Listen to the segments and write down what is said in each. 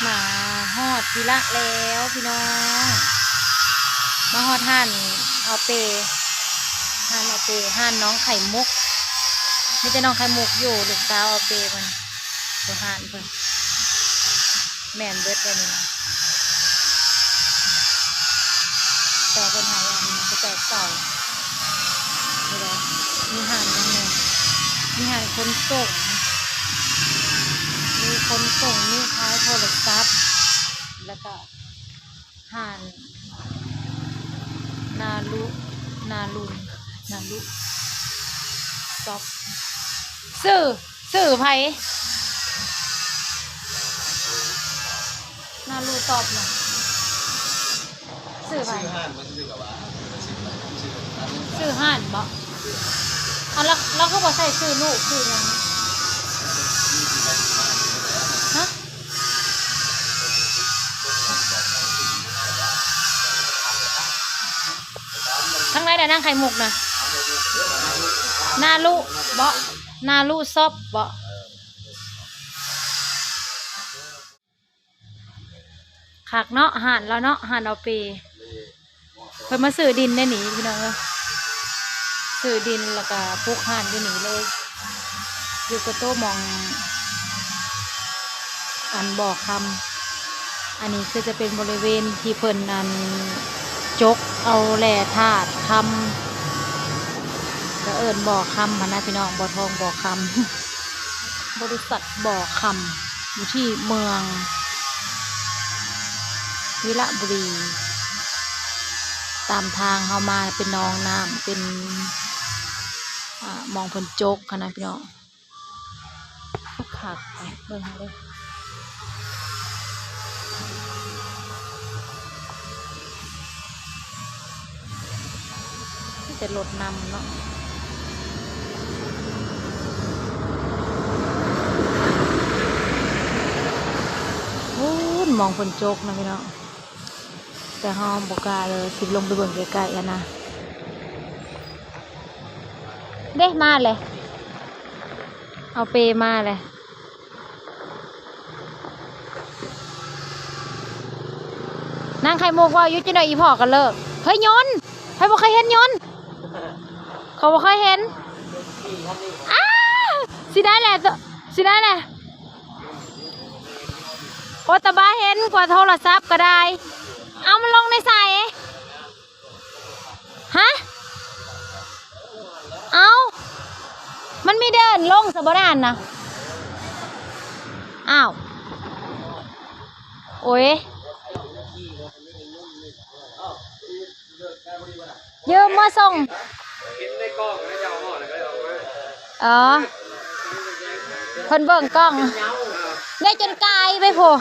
ມາຮອດວິລະແລ້ວພີ່ນ້ອງ ມາຮອດຮ້ານອາເປ ຮ້ານອາເປ ຮ້ານນ້ອງໄຂ່ມຸກ ມີແຕ່ນ້ອງໄຂ່ມຸກຢູ່ ລູກສາວອາເປເພິ່ນ ຢູ່ຮ້ານເພິ່ນ ແມ່ນເບິດແລ້ວນີ້ນະ ແຕ່ເພິ່ນໃຫ້ອັນເຂົາເຈົ້າເຊົ່າ ນີ້ແຫຼະ ມີຮ້ານຫຍັງແດ່ ມີຮ້ານຂົນສົ່ງ ມີຂົນສົ່ງ ມີຂາຍໂທລະສັບ ແລ້ວກະຮ້ານນາລຸ ນາລຸນ ນາລຸຊັອບ ຊື່ ຊື່ໃຜ? ນາລຸຊັອບນະ ຊື່ໃຜ? ຊື່ຮ້ານບໍ? ເອົາ ລາວ ລາວຄືບໍ່ໃສ່ຊື່ລູກຊື່ຫຍັງ? ຮະ? ທາງໃດນະ ນາງໄຂ່ມຸກນະ? ນາລຸບໍ? ນາລຸຊັອບບໍ? ຄັກເນາະ ຮ້ານລາວເນາະ ຮ້ານອາເປ ເພິ່ນມາຊື້ດິນໃນນີ້ພີ່ນ້ອງເອີຍ ຊື້ດິນແລ້ວກະປຸກຮ້ານຢູ່ນີ້ເລີຍ ຢູ່ກະໂຕະໝ່ອງ ອັນບໍ່ຄຳ ອັນນີ້ຄືຈະເປັນບໍລິເວນທີ່ເພິ່ນ ອັນ ຈົກເອົາແຮ່ທາດຄຳ ກະເອີ້ນບໍ່ຄຳຫັ້ນນະພີ່ນ້ອງ ບໍ່ທອງບໍ່ຄຳ. ບໍລິສັດບໍ່ຄຳ ຢູ່ທີ່ເມືອງວິລະບູລີ ຕາມທາງເຮົາມາເປັນໜອງນ້ຳ ເປັນ ອາ ໝ່ອງເພິ່ນຈົກຫັ້ນນະພີ່ນ້ອງ ຄັກໆ ເບິ່ງເດີ ມີແຕ່ລົດນຳເນາະ ພຸ້ນ ໝ່ອງເພິ່ນຈົກນະພີ່ນ້ອງ ແຕ່ເຮົາບໍ່ກ້າເລີຍ ຊິລົງໄປເບິ່ງໃກ້ໆ ຫັ້ນນະ ເດ້ ມາແຫຼະ ເອົາເປມາແຫຼະ. ນາງໄຂ່ມຸກເວົ້າຢູ່ ຈັກໜ້ອຍອີພໍ່ກໍເລີກ ເຮີ້ຍ ຍົນ ໃຜບໍ່ເຄີຍເຫັນຍົນ ຂ້ອຍບໍ່ເຄີຍເຫັນ ອ້າ ຊິໄດ້ແຫຼະ ຊິໄດ້ແຫຼະ ໂອ ຕາບາເຫັນກວ່າໂທລະສັບກໍໄດ້ ເອົາ ມັນລົງໃນໃສ? ຮະ? ເອົ້າ ມັນມີເດີນລົງຊະບໍ່ນັ້ນນະ? ອ້າວ ໂອ້ຍ ຢືມມາສົ່ງ ເຫັນໃນກ້ອງນະ ເຈົ້າເອົາມາແລ້ວກໍເອົາມາ ເອີ ເພິ່ນເບິ່ງກ້ອງ ໄດ້ຈົນກາຍໄປພຸ້ນ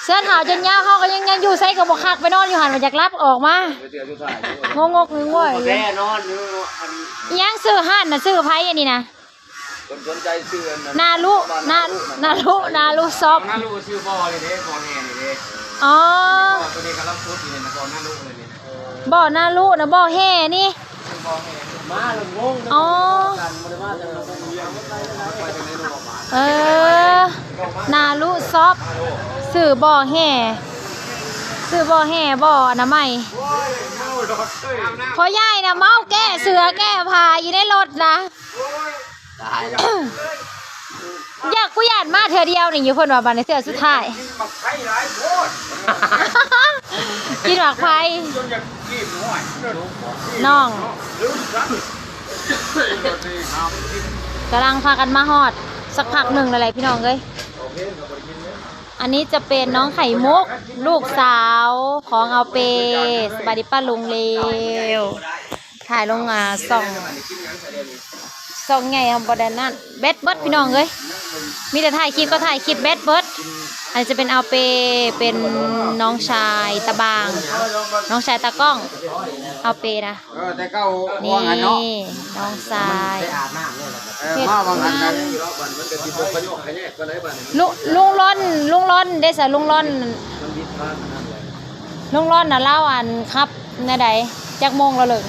ເສື້ອຂາວຈົນຍາວ ເຮົາກໍຍັງ ຍັງຢູ່ໃສກໍບໍ່ຄັກ ໄປນອນຢູ່ຫັ້ນ ບໍ່ຢາກລັບ ອອກມາ ງົກໆງວຍໆຢູ່ ແນ່ນອນຢູ່ ອັນ ອີຫຍັງ? ຊື່ຮ້ານນະ ຊື່ໃຜອັນນີ້ນະ? ເພິ່ນສົນໃຈຊື່ອັນນັ້ນ ນາລຸ ນາ ນາລຸ ນາລຸຊັອບ ນາລຸຊື່ບໍ່ນີ້ເດ້ ບໍ່ແຫ່ນີ້ເດ້ ອໍ ຕົວນີ້ກຳລັງຂຸດຢູ່ນີ້ນະ ບໍ່ນາລຸເລີຍນີ້ນະ ບໍ່ນາລຸນະ ບໍ່ແຫ່ນີ້ ມາແລ້ວງົງ ອໍ ເອີ ນາລຸຊັອບ ຊື່ບໍ່ແຫ່ ຊື່ບໍ່ແຫ່ ບໍ່ອະນາໄມ ພໍ່ໃຫຍ່ນະເມົາແກ້ເສືອແກ້ຜ້າຢູ່ໃນລົດນະ ຕາຍແລ້ວ ຢາກ ກູຢ້ານມາເທື່ອດຽວນີ້ຢູ່ ເພິ່ນວ່າບາດນີ້ເທື່ອສຸດທ້າຍ ກິນໝາກໄຟຫຼາຍໂພດ ກິນໝາກໄຟ ຈົນຢາກກິນ ໂອ້ຍ ນ້ອງ ລືມຊະ ກຳລັງພາກັນມາຮອດ ສັກພັກໜຶ່ງແລ້ວແຫຼະພີ່ນ້ອງເອີຍ ອັນນີ້ຈະເປັນນ້ອງໄຂ່ມຸກ ລູກສາວຂອງອາວເປ ສະບາຍດີປ້າລຸງເລວ ຖ່າຍລົງ ອ່າ ຊ່ອງ ຊ່ອງໃຫຍ່ເຮົາບໍ່ໄດ້ນັ້ນ ແບັດເບິດພີ່ນ້ອງເອີຍ ມີແຕ່ຖ່າຍຄລິບກໍຖ່າຍຄລິບ ແບັດເບິດ ອັນນີ້ຈະເປັນອາວເປ ເປັນນ້ອງຊາຍຕາບາງ ນ້ອງຊາຍຕາກ້ອງ ອາວເປນະ ເອີ ແຕ່ເກົ່າ ນີ້ ວ່າຫັ້ນເນາະ ນ້ອງຊາຍ ເອີ ເຮັດ ມາວ່າຫັ້ນນະ ງານ ລຸ ລຸງລອນ ລຸງລອນເດ້ຊະ ລຸງລອນ ລຸງລອນນະ ລາວ ອັນ ຂັບແນວໃດ? ຈັກໂມງລາວເລີກ?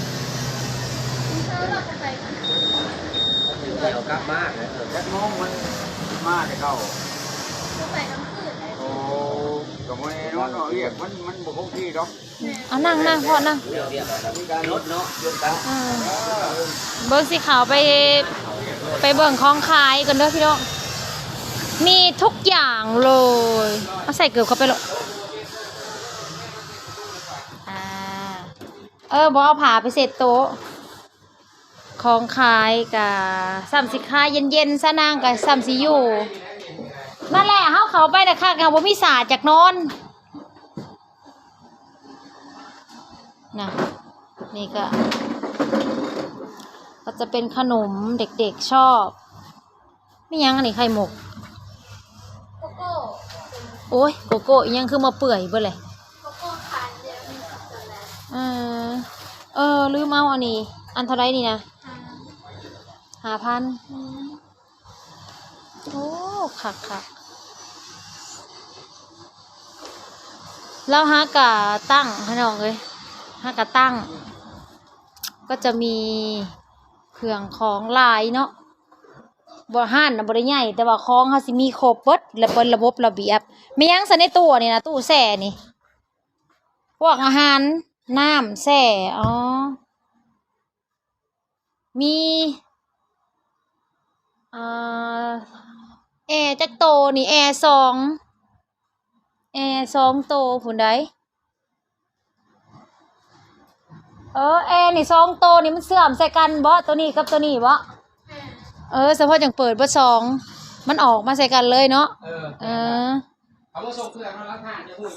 ດຽວກັບມາ ຈັກໂມງມັນມາແຕ່ເກົ່າ? ໄປກາງຄືນໄດ້. ໂອ້ ກໍບໍ່ແນ່ນອນເນາະ ວຽກມັນ ມັນບໍ່ຄົງທີ່ດອກ. ເອົານັ່ງ ນັ່ງພໍ່ນັ່ງ. ເອີ ເບິ່ງຊິເຂົ້າໄປ ໄປເບິ່ງຂອງຂາຍກ່ອນເດີພີ່ນ້ອງ ມີທຸກຢ່າງເລີຍ. ເອົາໃສ່ເກີບເຂົ້າໄປໂລດ. ອ່າ ເອີ ບໍ່ເອົາຜ້າໄປເຊັດໂຕະ. ຂອງຂາຍກະສ່ຳຊິຂາຍເຢັນໆ ຊະນາງກະສ່ຳຊິຢູ່. ນັ້ນແຫຼະ ເຮົາເຂົ້າໄປນະຄັກ ເຮົາບໍ່ມີສາດຈັກນອນນະ. ນີ້ກະ ກໍຈະເປັນຂະໜົມເດັກໆຊອບ. ມີຫຍັງອັນນີ້ ໄຂ່ມຸກ? ໂກໂກ້. ໂອ້ຍ ໂກໂກ້ອີ່ຫຍັງຄືມາເປື່ອຍເບິດເລີຍ? ໂກໂກ້ຂາຍແລ້ວມີຊັກໂກແລັດ. ເອີ ເອີ ລືມເອົາອັນນີ້ ອັນເທົ່າໃດນີ້ນະ? ຫ້າ ຫ້າພັນ. ອືມ ໂອ້ ຄັກໆ. ລາວຫາກະຕັ້ງ ພີ່ນ້ອງເອີຍ ຫາກະຕັ້ງ ກໍຈະມີເຄື່ອງຂອງຫຼາຍເນາະ. ບໍ່ ຮ້ານນະບໍ່ໄດ້ໃຫຍ່ ແຕ່ວ່າຂອງເຮົາຊິມີຄົບເບິດ ແລະເປັນລະບົບລະບຽບ. ແມ່ນຫຍັງຊັ້ນໃນຕູ້ນີ້ນະ? ຕູ້ແຊ່ນີ້ ພວກອາຫານ ນ້ຳແຊ່. ອໍ ມີ ອ່າ ແອຈັກໂຕນີ້? ແອສອງ ແອສອງໂຕພຸ້ນໃດ໋. ເອີ ແອນີ້ສອງໂຕນີ້ມັນເຊື່ອມໃສ່ກັນບໍ? ໂຕນີ້ກັບໂຕນີ້ບໍ? ເອີ ສະເພາະຈັ່ງເປີດເບິດສອງ ມັນອອກມາໃສ່ກັນເລີຍເນາະ. ເອີ ເອີ ເອົາມາສົ່ງເຄື່ອງເນາະ ຫຼັກຖານຈະຮູ້ຢູ່.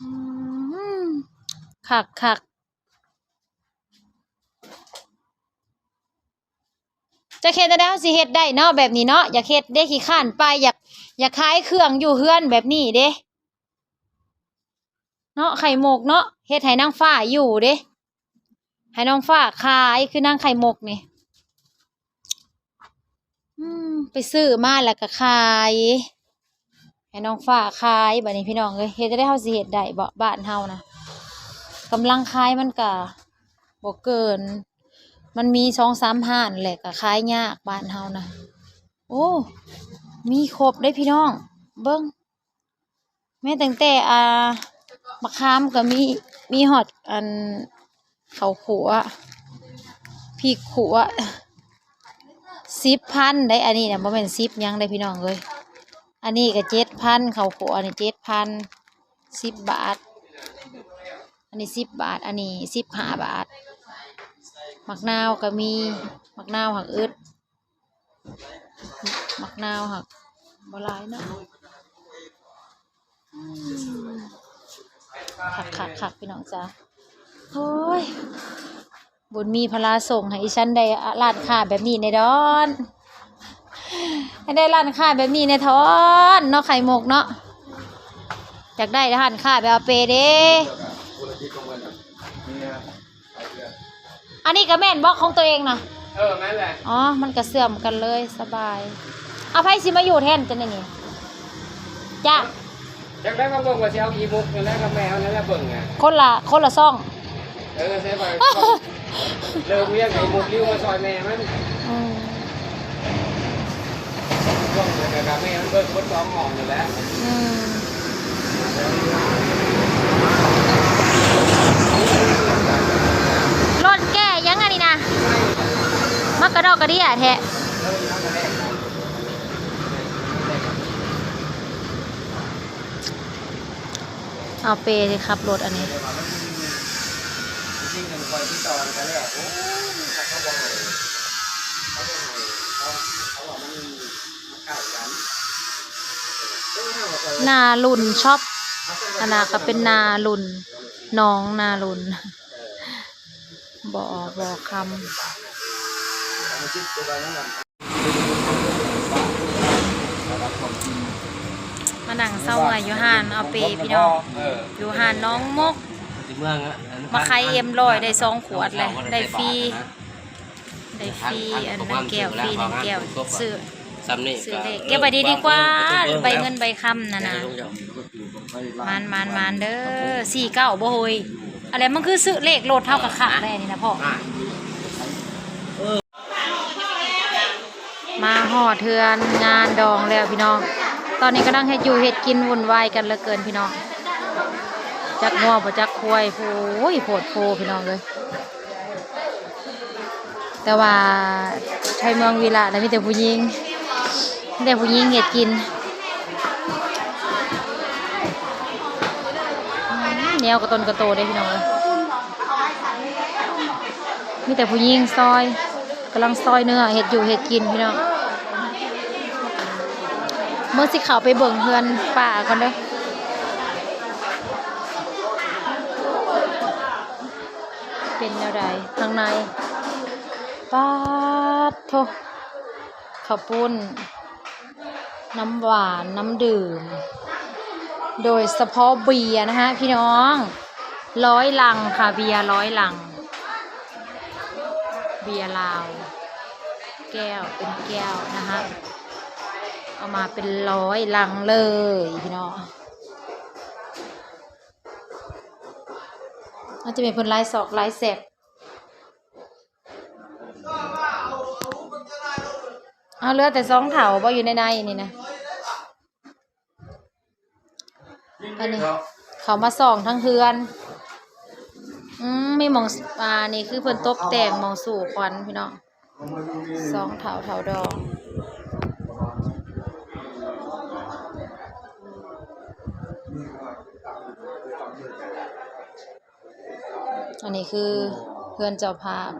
ອືມ ຄັກໆ. ຈັກເຮັດແນວໃດເຮົາຊິເຮັດໄດ້ເນາະ ແບບນີ້ເນາະ. ຢາກເຮັດເດ້ ຂີ້ຄ້ານໄປ ຢາກ ຢາກຂາຍເຄື່ອງຢູ່ເຮືອນແບບນີ້ເດ້ເນາະ ໄຂ່ມຸກເນາະ. ເຮັດໃຫ້ນາງຟ້າຢູ່ເດ້ ໃຫ້ນ້ອງຟ້າຂາຍ ຄືນາງໄຂ່ມຸກນີ້. ອືມ ໄປຊື້ມາແລ້ວກໍຂາຍ ໃຫ້ນ້ອງຟ້າຂາຍ. ບັດນີ້ພີ່ນ້ອງເອີຍ ເຮັດຈັ່ງໃດເຮົາຊິເຮັດໄດ້ເບາະ ບ້ານເຮົານະ ກຳລັງຂາຍມັນກະບໍ່ເກີນ ມັນມີສອງສາມຮ້ານແຫຼະ ກະຂາຍຍາກບ້ານເຮົານະ. ໂອ້ ມີຄົບເດ້ພີ່ນ້ອງ ເບິ່ງ ແມ່ນຕັ້ງແຕ່ ອ່າ ມະຂາມກໍມີ ມີຮອດອັນເຂົ້າຂົ້ວ ພິກຂົ້ວ ສິບພັນໄດ໋. ອັນນີ້ນະບໍ່ແມ່ນສິບຫຍັງເດ້ພີ່ນ້ອງເອີຍ ອັນນີ້ກໍເຈັດພັນ ເຂົ້າຂົ້ວນີ້ເຈັດພັນ ສິບບາດ ອັນນີ້ສິບບາດ ອັນນີ້ສິບຫ້າບາດ. ໝາກນາວກໍມີ ໝາກນາວຫາກອຶດ ໝາກນາວຫາກບໍ່ຫຼາຍເນາະ. ອືມ ຄັກໆໆ ພີ່ນ້ອງຈ້າ. ໂອ້ຍ ບຸນມີພະລາສົ່ງໃຫ້ອີ່ສັນໄດ້ ອາ ຮ້ານຄ້າແບບນີ້ແດ່ດອນ ໃຫ້ໄດ້ຮ້ານຄ້າແບບນີ້ແດ່ທອນເນາະ ໄຂ່ມຸກເນາະ. ຢາກໄດ້ຮ້ານຄ້າແບບອາເປເດ້. ອັນນີ້ກໍແມ່ນບໍ ຂອງຕົວເອງນະ? ເອີ ແມ່ນແຫຼະ. ອໍ ມັນກໍເຊື່ອມກັນເລີຍ ສະບາຍ. ເອົາ ໃຜຊິມາຢູ່ແທນຈັ່ງໃດນີ້? ຈ້າ ຈັກແລ້ວ ມາເບິ່ງວ່າຊິເອົາອີ່ມຸກນັ້ນແຫຼະກັບແມວນັ້ນແຫຼະ ເບິ່ງນະ ຄົນລະ ຄົນລະຊ່ອງ. ເອີ ໃຊ່ ເລີ່ມລ້ຽງອີ່ມຸກລິ້ວມາຊ່ອຍແມ່ມັນ. ອືມ ຊ່ວງເດີນກັບແມ່ມັນເບິ່ງເບິດສອງຫ້ອງນີ້ແຫຼະ. ອືມ ລົດແກ່ຫຍັງອັນນີ້ນະ ມັກກະດອກກະເດຍແທ້. ເອົາເປເດ້ ຂັບລົດອັນນີ້. ນາລຸນຊັອບ ອັນນາກໍເປັນນາລຸນ ໜອງນາລຸນ ບໍ່ ບໍ່ຄຳ. ມານັ່ງເຊົາເມື່ອຍຢູ່ຮ້ານເອົາເປພີ່ນ້ອງ ຢູ່ຮ້ານນ້ອງມົກ ມາຂາຍເອັມຮ້ອຍ ໄດ້ສອງຂວດແລ້ວ ໄດ້ຟຣີ ໄດ້ຟຣີອັນໜຶ່ງແກ້ວ ຟຣີໜຶ່ງແກ້ວ ຊື້ ຊື້ເລກເກັບໄວ້ດີໆກວ່າ ໃບເງິນໃບຄຳນັ້ນນະ. ໝານໆໆເດີ ສີ່ເກົ້າບໍ່ເຮີ້ຍ ອັນແຫຼະ ມັນຄືຊື້ເລກລົດເຮົາກະຄັກແດ່ນີ້ນະພໍ່. ອ່າ ເອີ ເອີ ເອີ ມາຮອດເຮືອນງານດອງແລ້ວພີ່ນ້ອງ. ຕອນນີ້ກຳລັງເຮັດຢູ່ເຮັດກິນ ວຸ່ນວາຍກັນເຫຼືອເກີນພີ່ນ້ອງ. ຈັກງົວບໍ່ຈັກຄວາຍ ໂອ້ຍ ໂພດໂພພີ່ນ້ອງເອີຍ. ແຕ່ວ່າໄທເມືອງວິລະນະ ມີແຕ່ຜູ້ຍິງ ມີແຕ່ຜູ້ຍິງເຮັດກິນ. ແນວກະຕົນກະໂຕເດ້ພີ່ນ້ອງເອີຍ. ມີແຕ່ຜູ້ຍິງຊອຍ ກຳລັງຊອຍເນື້ອ ເຮັດຢູ່ເຮັດກິນພີ່ນ້ອງ. ເມືອຊິເຂົ້າໄປເບິ່ງເຮືອນປ້າກ່ອນເດີ ເປັນແນວໃດທາງໃນ. ປາດໂທ້ ເຂົ້າປຸ້ນ ນ້ຳຫວານ ນ້ຳດື່ມ ໂດຍສະເພາະເບຍນະຮະພີ່ນ້ອງ. ຮ້ອຍລັງຄ່ະ ເບຍຮ້ອຍລັງ ເບຍລາວ ແກ້ວເປັນແກ້ວນະຮະ ເອົາມາເປັນຮ້ອຍລັງເລີຍພີ່ນ້ອງ. ອາດຈະເປັນເພິ່ນລາຍຊອກລາຍແຊກ. ເອົາ ເຫຼືອແຕ່ສອງເຖົ້າບໍ່ ຢູ່ໃນໃນນີ້ນະ. ອັນນີ້ເຂົ້າມາສ່ອງທັງເຮືອນ. ອືມ ມີໝ່ອງ ອ່າ ນີ້ຄືເພິ່ນຕົບແຕ່ງໝ່ອງສູ່ຄວັນພີ່ນ້ອງ. ສອງເຖົ້າ ເຖົ້າດອງ. ອັນນີ້ຄືເຮືອນເຈົ້າພາບ.